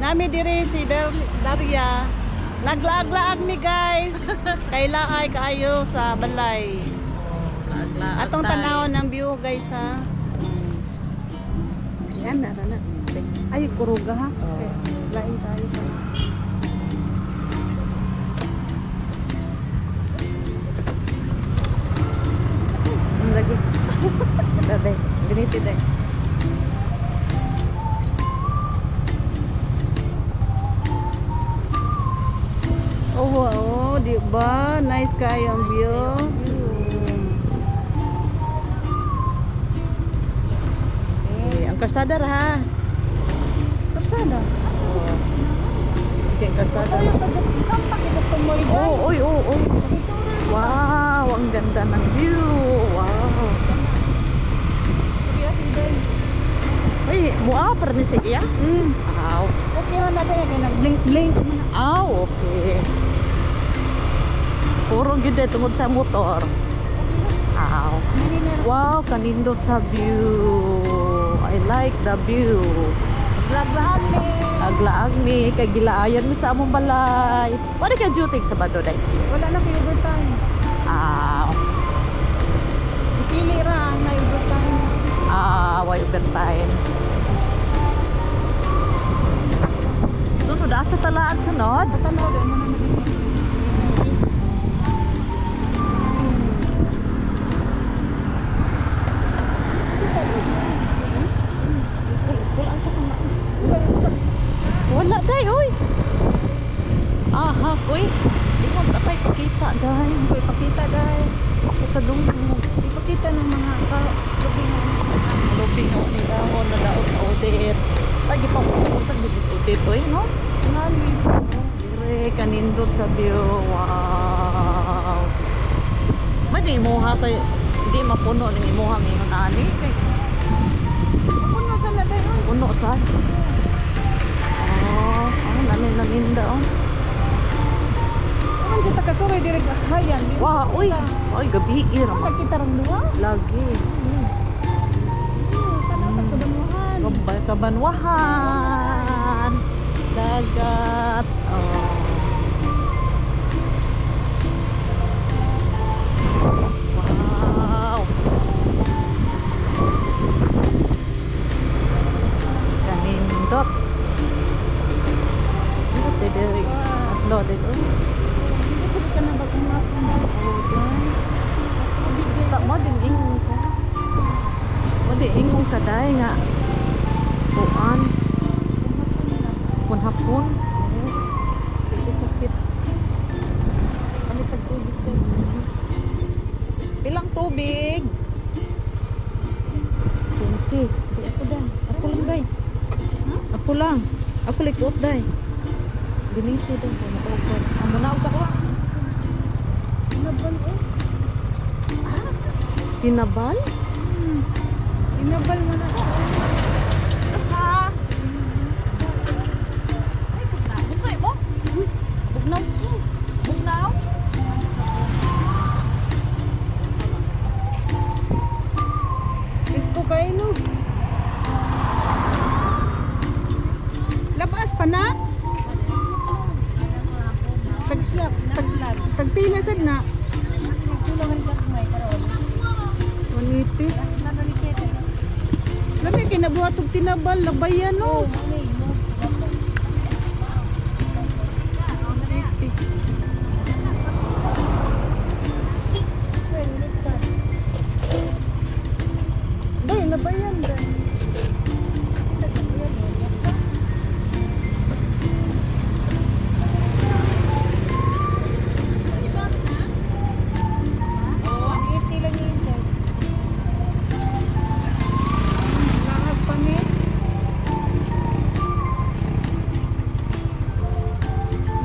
Nami diri si Daria. Naglaag-laag mi, guys. Kay laay kaayo sa balay. Laag-laag Atong tayo. tanawon ng view, guys, ha. Yan na na. Ay, kuruga ha. Okay. Lain tayo pa. Ang lagi. Daday, ganito day. Oh, wow, di ba? Nice kayo ang view. Eh, ang karsada ra ha. Karsada. Oh. Okay, ang karsada. Ay, saan pa kita tumoy? Oh, oy, oh, oh. Wow, ang ganda ng view. Wow. Ay, mua pa rin siya. Aw. Okay ra na tayo kay nag-blink blink man na. Aw, okay. Puro gyud eh, tungod sa motor. Aw. Wow, kanindot sa view. I like the view. Laglahan ni. Aglaag mi, kay gilaayan mi sa among balay. Wala ka duty sa Sabado day? Wala na kay overtime. Aw. Pili ra ang na overtime. Ah, way overtime. Sunod, asa talaag sunod? Tanaw din mo na nag-isip. Wala day, oy. Aha, oy. Di mo patay pakita, day. Ko ipakita dahil Pakita dong. ipakita ng mga ka lubi nga. Lobby nga ni dahon na daot sa order. Tagi pa ko tag dito sa order oy, no? Ngali. Dire kanindot sa view. Wow. Madi imuha kay hindi mapuno ning imuha ngayon ani kay Puno sa na dahil. puno sa. Oh, ang nanay naninda oh. Ang kita kasuroy diri hayan. Di Wow, uy. Ay, gabi ira man. Kita rang duwa. Lagi. Tanaw ta kabanwahan. Gambay kabanwahan. Dagat. Oh. Wow. Kanindot. Nindot diri. Atlo dito. Hindi ka na ba kumapon? Ta mo din ingon ka. Mo din ingon ka dai nga. Kuan. Hapon-hapon. Hindi sakit. Palit tag tubig tayo. Pilang tubig? Sinsi. Di ako dan. Ako lang day. Ako lang. Ako likot day. Dinisi daw. Ang muna ka ko. Inabal eh. Tinabal? Inabal mo na. Ha? Ay, bugnaw. Bugnaw mo? Bugnaw. Bugnaw? Isko kayo no. Labas pa na. Tag, tag, tagpila sad na. 180. Lami kinabuhat og tinabal labayan no. 180. Day, labayan day. Lahag pa ni.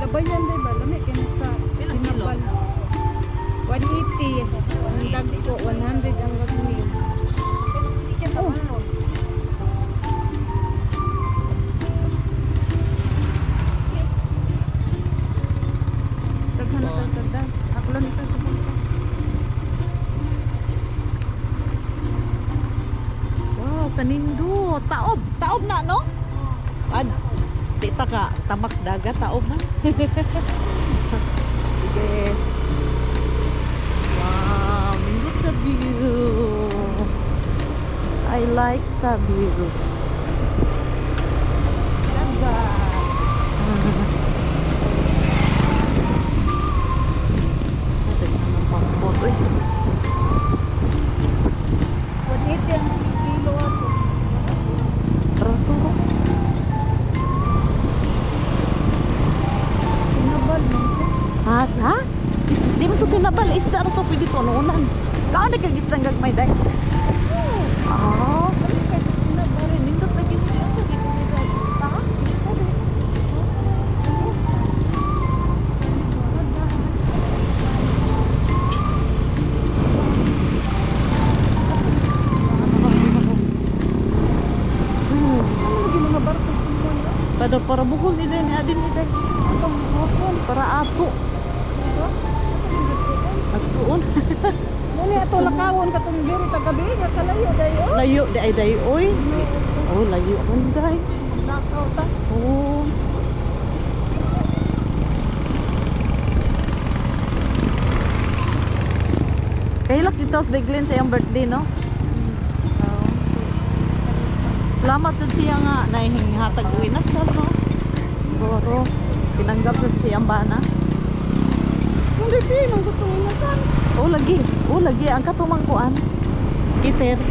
Labayan day ba? Lami kini sa Ilang kilo? tinabal. 180. Ang dagko, 100 ang ragmi. Oh. Daghan na tagda. Ako lang isa sa Wow, kanindo. Taob. Taob na, no? Ad. Di ta ta ka tamak dagat tao man. Sige. Wow, nindot sa view. I like sa view. Ganda. Tignan ng pampot. Uy, 180 ang kilo ato. rato. Tinabal man to. Ha? Ha? Di mo to tinabal. Isda ra to pwede to nuunan. Kaon na kag isdang gagmay day. Ah. Ano kay tinabal? Nindot na gini dito. Dito dito. Ha? Ano lagi mga barko sa mga? Para buhol ni din, adin ni din. Atong moson. Para ato. Diba? Atuon. Muni ato lakawon katong diri tagabi nga kalayo dayo. Layo di ay day oy. Oh, layo man day. Lakaw ta. Oh. Kahilak dito sa Diglin sa iyang birthday, no? Oo. Salamat sa siya nga nahinghatag uwi na sa no? Boro. Tinanggap sa siyang bana. Kung di pi man gusto na san. Oh, lagi. Oh, lagi. Ang katumang kuan. Kiter.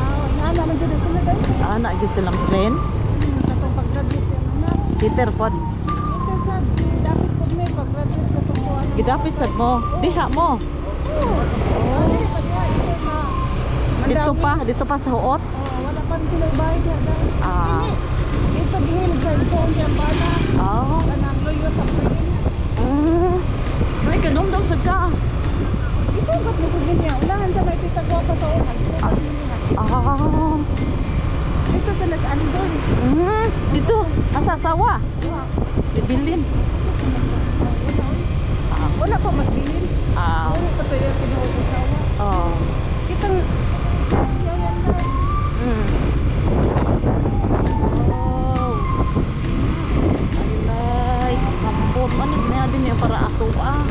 Ah, nana man jud sila dayo. Ana, gyud silang plan. Katong pag-graduate siya anak. Kiter pod. Ito sa dapat pag may pag-graduate sa tong kuan. Gidapit sad mo. Diha mo. Oo. Ah, dili pa diha ito sa Dito Mandawi. pa, dito pa sa huot. Oo, wala pa rin sila bayad diha dahil. Ah. Dili. Dito gihilod sa isuon siya bana. Oh. Kanang loyo sa province. Ay, kanumdum sad ka. Isugat mo sa niya. Unahan sa may tita gwapa sa una. Isugat mo niya. Ah. Dito sa Las Andon. Dito, asa sawa. Wa. Sibilin. Ah. Wala pa mas bilin. Ah. Wala pa tayo tinuod sa sawa. Oh. Kitang yawan na. Oh. I like kampot. Ano na din niya para ato ah.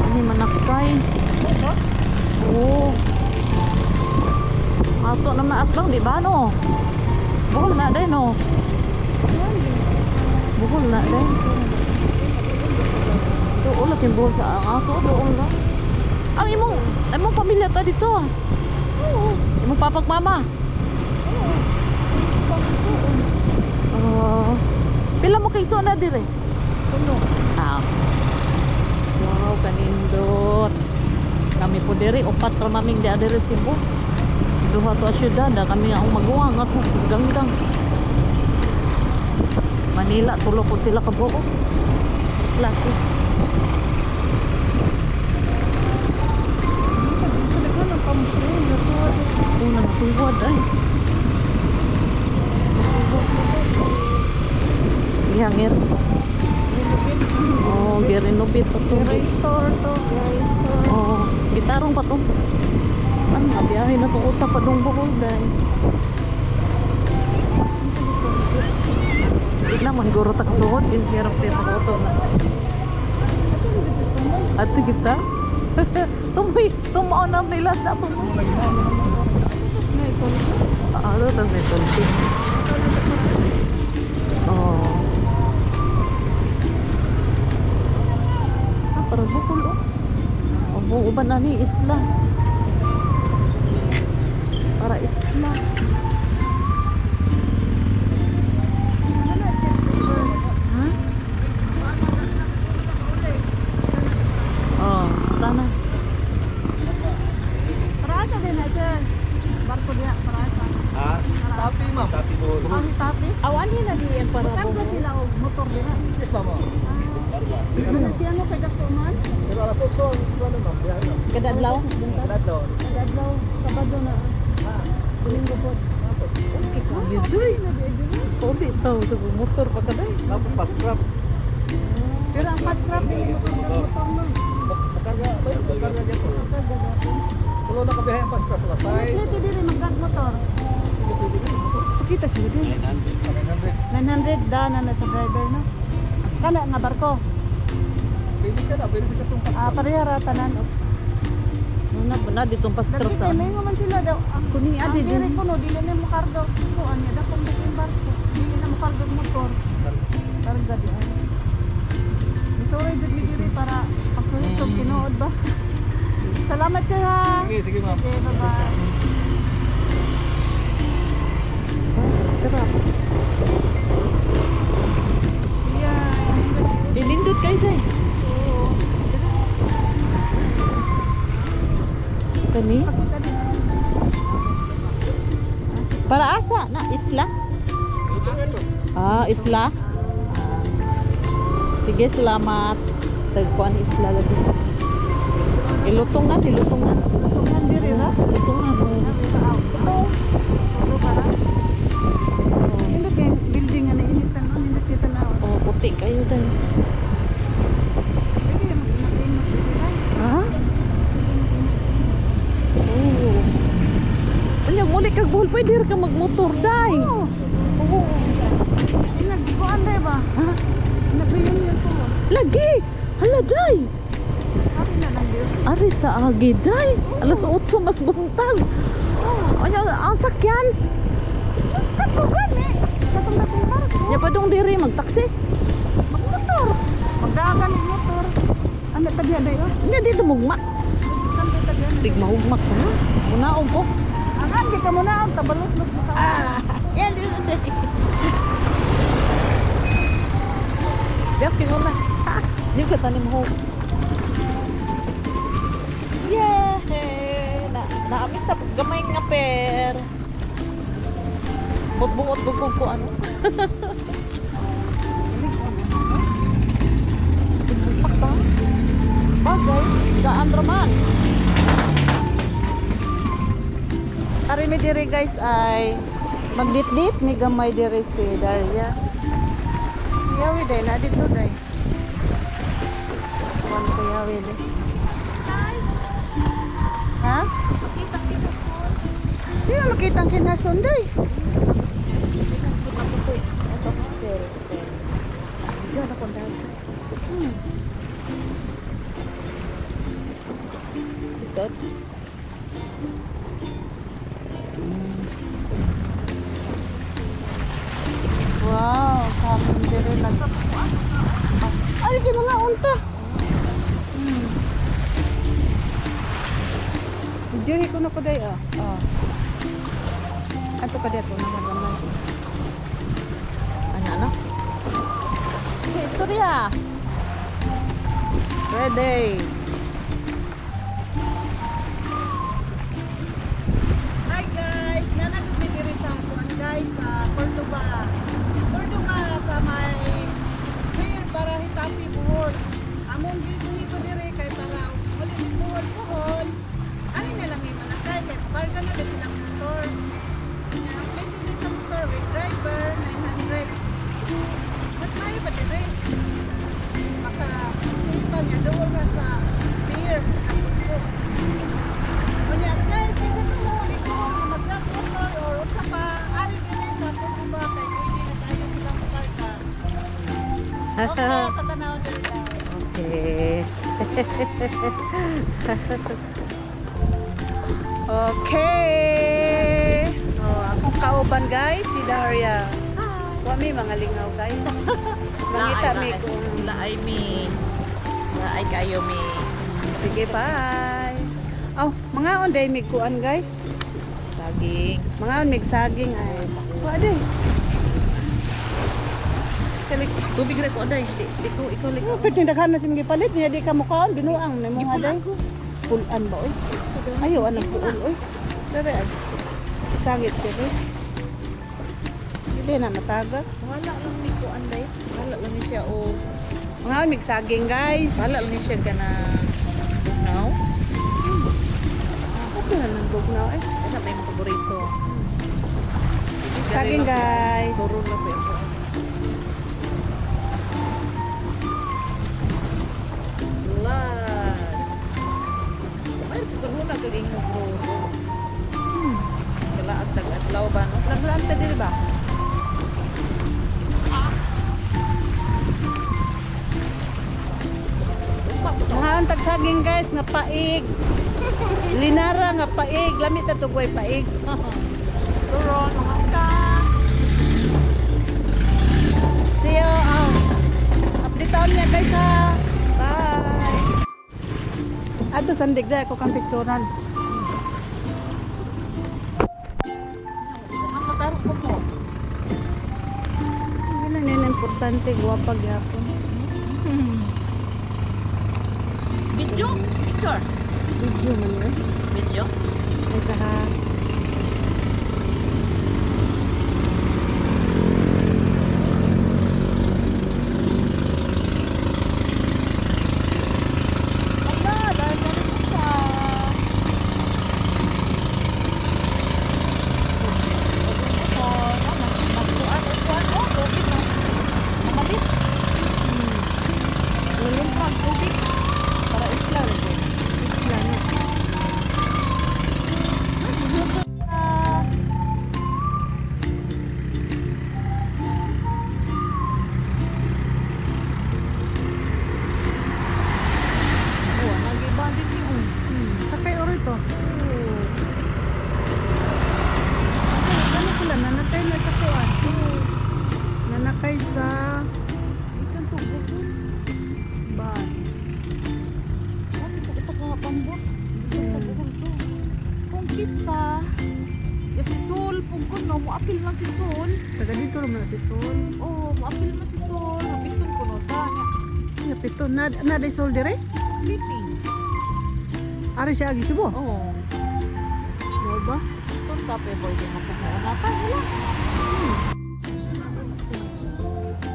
Ano manakay. Oh. Ato naman atbang di ba no? Buhol na din no. Buhol na din. Doon lang yung buhol sa ang ato. Doon lang. Ang imong, imong pamilya ta dito. Oo. Imong papag mama. Oo. Pagsuon. Oh. Pila mo kay na dire? Tulo. Ah. Wow, kanindot. Kami po dire upat ra maming di dire Cebu. Duha to a syudad, ah, kami ang maguwang at ganggang. Manila tulo po sila kabuo. Mas laki. Sa daghan ng pamsuon. Natuwa. Una natuwad ay. Gihangir. Oh, girenovate pa to. Restore to. Restore. Oh, gitarong pa to. Ano, biyahe na to usa pa dong Bohol dahil. Di naman guro ta kasuod, in hirap tayo sa auto na. Ato kita. Tumoy, tumao na nila sa tumoy. Ano tas may tulti. Oh. Ah, para bukol oh. Ang uban na ni isla. Para isla. Ha? Oh, tana. Parasa din na sir. Barko diha parasa. Ha? Tapi ma'am. Tapi po. Ang tapi. Awan ni na diyan para Karga bukol. sila og motor diha. Yes ma'am. Ano siya no kay Dr. Man? Pero alas 8 ang ano ma'am. Biyahe ma'am. Kada adlaw. Kada adlaw. Adlaw Sabado na. Domingo po. Okay ka. Yudoy. Tobi to sa motor pa kada. Tapos fast trap. Pero ang fast trap dili mo kang motor no. Makarga, makarga dyan po. Karga gapon. Tulo na kabiyahe ang fast trap. Alas Ano 6. dili magkag motor? Pakita sila din. 900. 900 da na na sa driver, no? Kana nga barko. Pwede ka na, pwede sa katong Ah, pareha ra tanan. Muna na ditong Lagi pastrap kay sa. may man sila daw. Ang Kuni ang adi diri din. ko no, dili na mo karga. Ko anya da kung yung barko. Dili na mo karga og motor. Karga di ay. Sorry jud mi diri para pagsulit og tinuod ba. Salamat, sir, ha. Sige, sige, ma'am. Okay, bye-bye. Pastrap. Yeah. Inindot kay day. Oo. Kani? Pakita din. Para asa na isla? Ah, isla. Ah. Sige, salamat. Tagkuan isla lagi. Ilutong na, ilutong na. Tungan diri ra. Ilutong na. Ito. Ito para. Nindot kay building nga nainitan no, nindot kita na. Oh, puti kayo day. Pwede mag-inot diri ra. Ha? Oh. Anya, muli kag buhol, pwede ra ka magmotor, day. Oo. Oo. Ay, nagkuan day ba? Ha? Nag-reunion ko. Lagi! Hala, day! Ari na lang diri. Ari ta agi, day! Alas 8 mas buntag. Oo. Anya, ang sakyan. Kato gani. Katong datong barko. Nya pa dong diri magtaksi. Magmotor. Magdagan ng motor. Ano tabi day oh. Nya dito mugma. Kanto tabi. Tig mahugmak ka. Munaog ko. Ang andi ka muna ang tabalot mo ka. Ah, yan dito day. Biyak kinuna. Di ko tanim ho. Yay! Na naami sa gamay nga per. Buot-buot bugkog ko ano. Pakta. Bagay, daan raman. Ari mi diri, guys, ay magditdit ni gamay diri si Daria. Yawi day na dito day. Kuan ko yawi day. Ha? Makita kita soon. Di na makita ang kinason day. Diyan ako dahil. Isot. Wow, kamin diri nag. Ay, di mga unta. Videohi ko na ko day ah. Oh. Ato ka dito na gamay. Ano, ano? Sige, istorya. Ready. Hi guys, nanagod mi diri sa kuan, guys, sa Cordoba. Cordoba sa may pier para Hitapi, Bohol. Among gisuhi ko diri kay para muli Bohol Bohol. Ani na lang may manakay kay karga na din silang motor. Na ang pwede din sa motor with driver 900. Mas maayo pa diri. Maka save niya doon na sa pier sa Cordoba. Unya guys, isa to mo ulit ko nga mag-grab motor or unsa pa ari diri sa Cordoba kay pwede na tayo silang makarga. Okay, tatanaw diri lang. Okay. Okay. Oh, akong kauban, guys, si Daria. Wa mi mga lingaw, guys. Nangita mi kung Laay mi. Laay kayo mi. Sige, bye. Oh, mga on day mig kuan, guys. Saging. Mga on mig saging ay. Wa day. Kalik tubig ra ko aday. Di, di ko ikaw lik. Oh, pwede daghan na si mga palit niya di ka mukaon binuang na mo aday. Pulan ba oy? Ayo anang puol oy. Dere ay. Sangit dere. Hindi na mataga. Wala lang ni ko anday. Wala lang ni siya o. Mga on mig saging, guys. Wala lang ni siya kana bugnaw. Okay na nang bugnaw eh. Ano may mga paborito? Saging, guys. Turo na po yung Blood. Ay, kung na kaging mugro. Kalaag tag-adlaw ba no? Naglaan ta diri ba? Tag saging, guys, nga paig. Linara nga paig, lamit na tugway paig. Turon, mga ka. See you. Oh. Update taon niya, guys, ha. Bye. Ato sandig da ako kang picturean. Ang matarok ko po. Hindi na nila importante, guwapa gyapon. Video? Picture? Video man yun. Video? Ay sa ha. Ala, dahil na rin sa. Para isla rin. Isla na. Oh, nag-iba din yun. Sakay oro ito. Ano sila? Nanakay na sa kuan. Nanakay sa Ikan to, bukod. bar. Ano ito sa kapambot? Sa bukod to. Kung kita, ya si Sol, pungkon no, muapil man si Sol. Taga dito naman na si Sol. Oh, muapil man si Sol. Napiton ko no ta. Napito. Na na Sol dire? Sleeping. Ari siya agi Cebu. Oh, Mo ba? itong kape boy din mapuno na ta. Wala.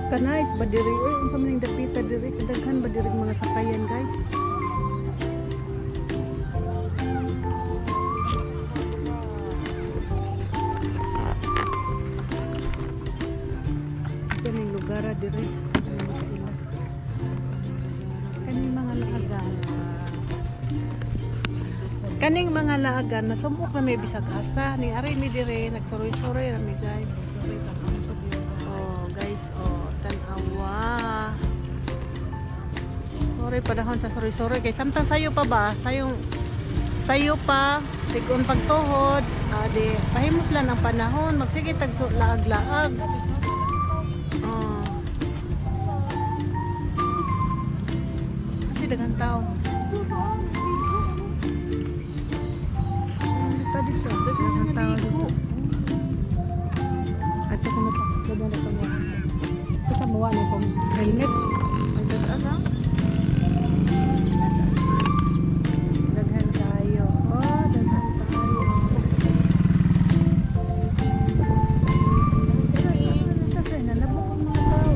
Kanais ba dire? Uy, unsa man ning dapita dire? Kadaghan ba dire mga sakayan, guys? Sa ning lugar dire? Kaning mga laagan. Kaning mga laagan, nasumok na may bisag asa. Ni ari mi dire, nagsuroy-suroy ra mi, guys. Oh, guys, oh, tan-awa. Sorry panahon sa suroy-suroy kay samtang sayo pa ba? Sayong sayo pa tigon pagtuhod, adi pahimos lang ang panahon, magsige tag laag-laag. Oh. Kasi daghan tao. Dito dito, daghan tao dito. Ato ko na pa, gano'n na pa. Kita mo na kong helmet. Ang ganda. Daghan tayo. Oh, daghan tayo. Pero kasi nanabok ang mga tao.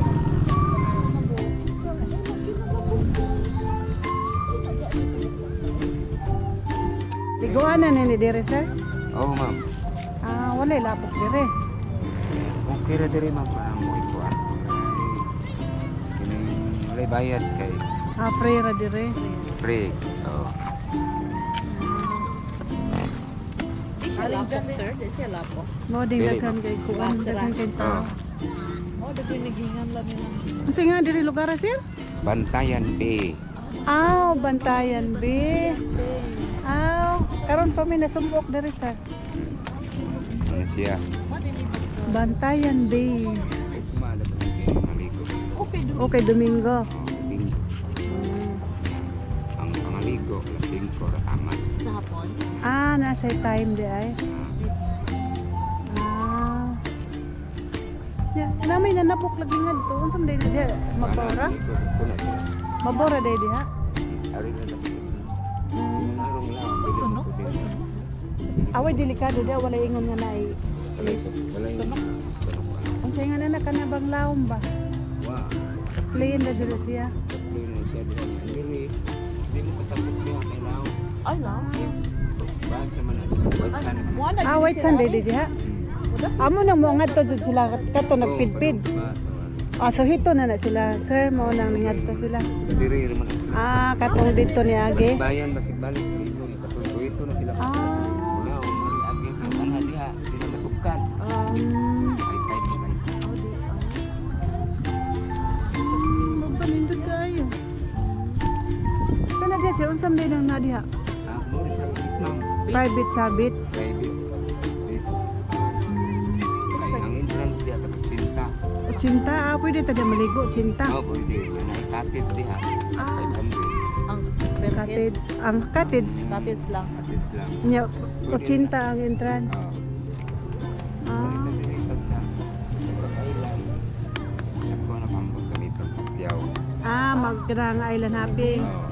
Liguan na ni dire, sir? Oo, ma'am. Ah, wala lapok dire. Okay ra diri, ma'am, ang mo ikuan. Kini walay bayad kay Ah, free ra dire. free. Oo. Di siya lapok, sir. Di siya lapok. Mo ding Dili, daghan kay kuan, daghan kay tao. Oh, di ko naghingan lang nila. Unsa nga dire lugar, sir? Bantayan Bay. Aw, Bantayan B. Aw, karon pa mi nasumbok dire, sir. Ano siya? Bantayan Bay. Ay, kumala ba kay maligo. Okay, Okay, Domingo. Oh, linggo. Ang pangaligo, alas 5 ra tama. sa hapon. Ah, nasa time di ay. Ah. Ya, namay nanabok lagi ngadto. Unsa man day diha? Mabora? Maligo, kuna sila. Mabora day diha. Ari na lang. Arong lang, dili Tunog? mo pwede. Away delikado diha, wala ingon nga naay. Walay tunog. Unsa nga na kana bang lawom ba? Wa. Plain na diri siya. Dili na siya dili. Dili. Di mo katapok niya kay lao. Ay, lang. Basta man ang white sand. Wala. Ah, white sand day diha. Amo nang mo ngadto jud sila kato nagpidpid. Ah, so hito na na sila, sir, mao nang ngadto sila. Diri naman. Ah, katong dito ni Age. Bayan basig balik dito ni katong ito na sila. Ah. Wala o agi ang kanha diha sila natugkan. Ay tay tay. Magpanindot kayo. Kana diya. Unsa man nang na diha? Ah, mo rin siya ma'am. Private sa beach. Private. Beach. Ay, ang entrance diha ka 80. 80, ah, pwede ta diha maligo, 80. Oh, pwede. Yan ay cottage diha. Ah, 500. Ang per head, cottage. Ang cottage. cottage lang. Cottage lang. Nya, 80 ang entrance. Oh. Ah. Pwede diri sa Island. Ako na pambot kami pagpapyaw. Ah, magkanang island hopping. Oh.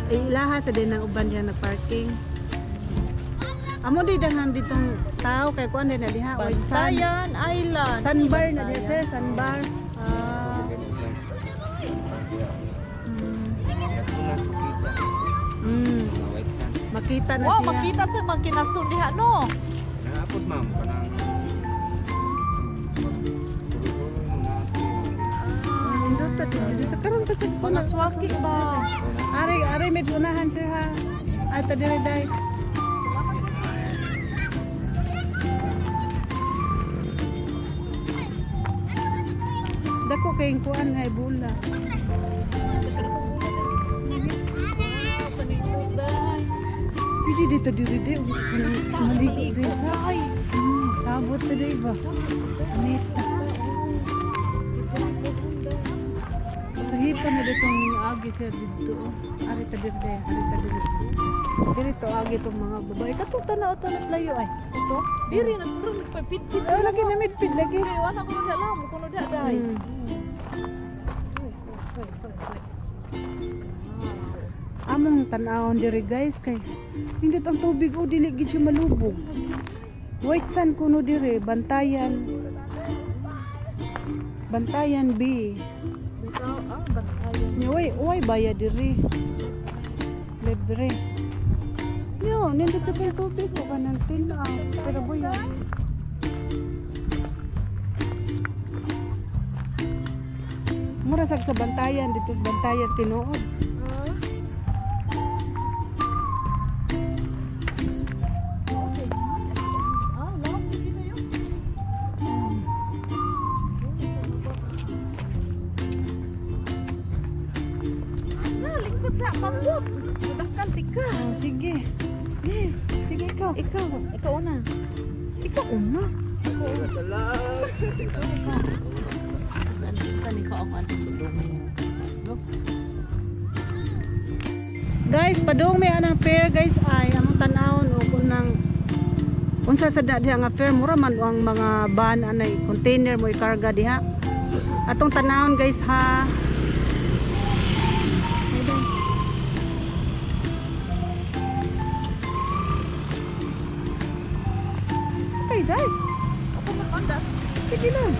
Eh, ilaha sa din ang uban diha nagparking. Amo di dangan ditong tao kay kuan din na diha, white sand. Bantayan Island. Sandbar na diha sir, sandbar. Ah. Pwede na siya. Ako na kita. Mga white sand. Makita na Wow, siya. makita sa mga kinasun diha no. Naapot ma'am, kanang pag-tuloy mo natin. Nindot dito sa karon pa sa Mga swaki ba? Ari, ari medyo unahan sir ha. Ata dire dai. Dako kayong kuan hay bula. Pwede dito diri di maligo diri sa. Sabot ta di ba? Anita. Sa hito na ditong agi sir dito. Oh. Ari ta diri dai, ari ta diri. Diri to agi tong mga babae. Katuta na oto nas layo ay. Ito, diri nagpuro nagpapitpit. Oh, lagi na midpid lagi. Kay wala ko na alam kuno diha dai. Among tan-awon diri guys kay hindi ang tubig o dili gid siya malubog. White sand kuno diri, Bantayan. Bantayan B. Ah, bantayan. Nya oy, oy bayad diri. Libre. Yo, nindot sa kay tubig o kanang tinaw. Pero buya. Mura sag sa Bantayan dito sa Bantayan tinuod. Ah. Okay. Ah, lawak gid kayo. Na, lingkod sa pambot. Mudakkan tika. Oh, sige. Sige ikaw. Ikaw, ikaw una. Ikaw una. Saan, saan ikaw ako? Guys, padung may anang fair guys ay among tan-awon og unang unsa sa da diha nga fair, mura man ang mga van anay container mo ikarga diha. Atong tan-awon guys ha. Sakay dai. Ako mag-onda. Sige lang.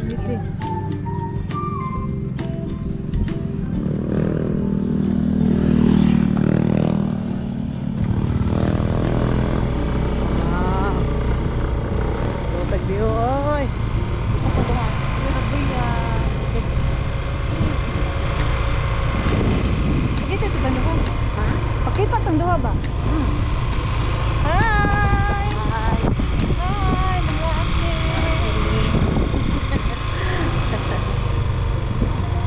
Dito. Ah. Lutag diyo, oy. Pakita sa duha. Ha? Pakita tong duha ba? Hi! Hi. Hi, mga ate.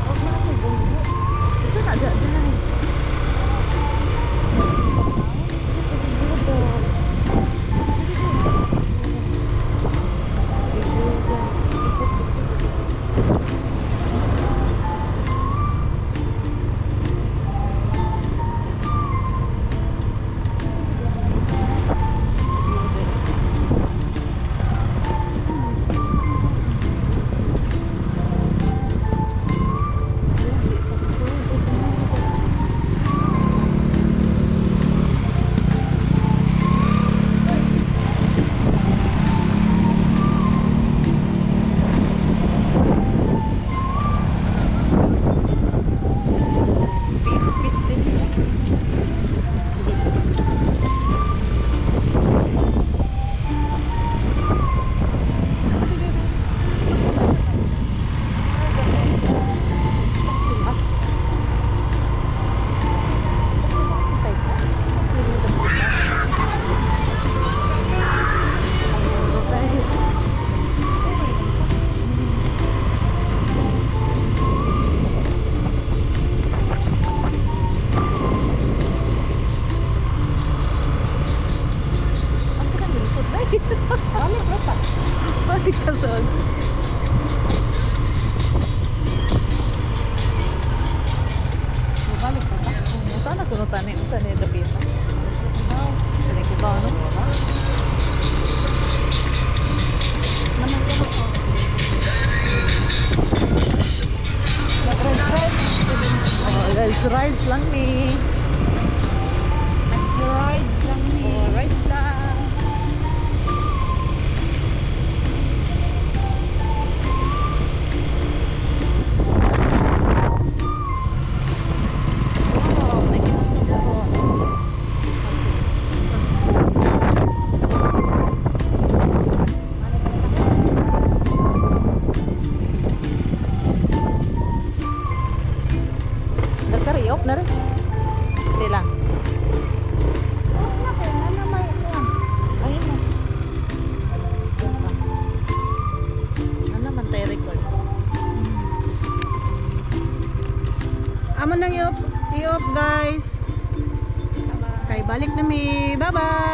Huwag na kasi bunggo. Isa na, dyan, dyan. Kuno tani unsa ni dapita. Kani ko ba, no? Naman ko ko. Oh, guys, rides lang ni. Nag-ride lang ni. Oh, rides lang. Wow, nakinasog ako. Nagka-reop na rin. Hindi lang. Oh, na kay nana may kuan. Ayun na. Ano naman tayo record? Amo nang i-off, i-off, guys. Kay balik na mi. Bye-bye.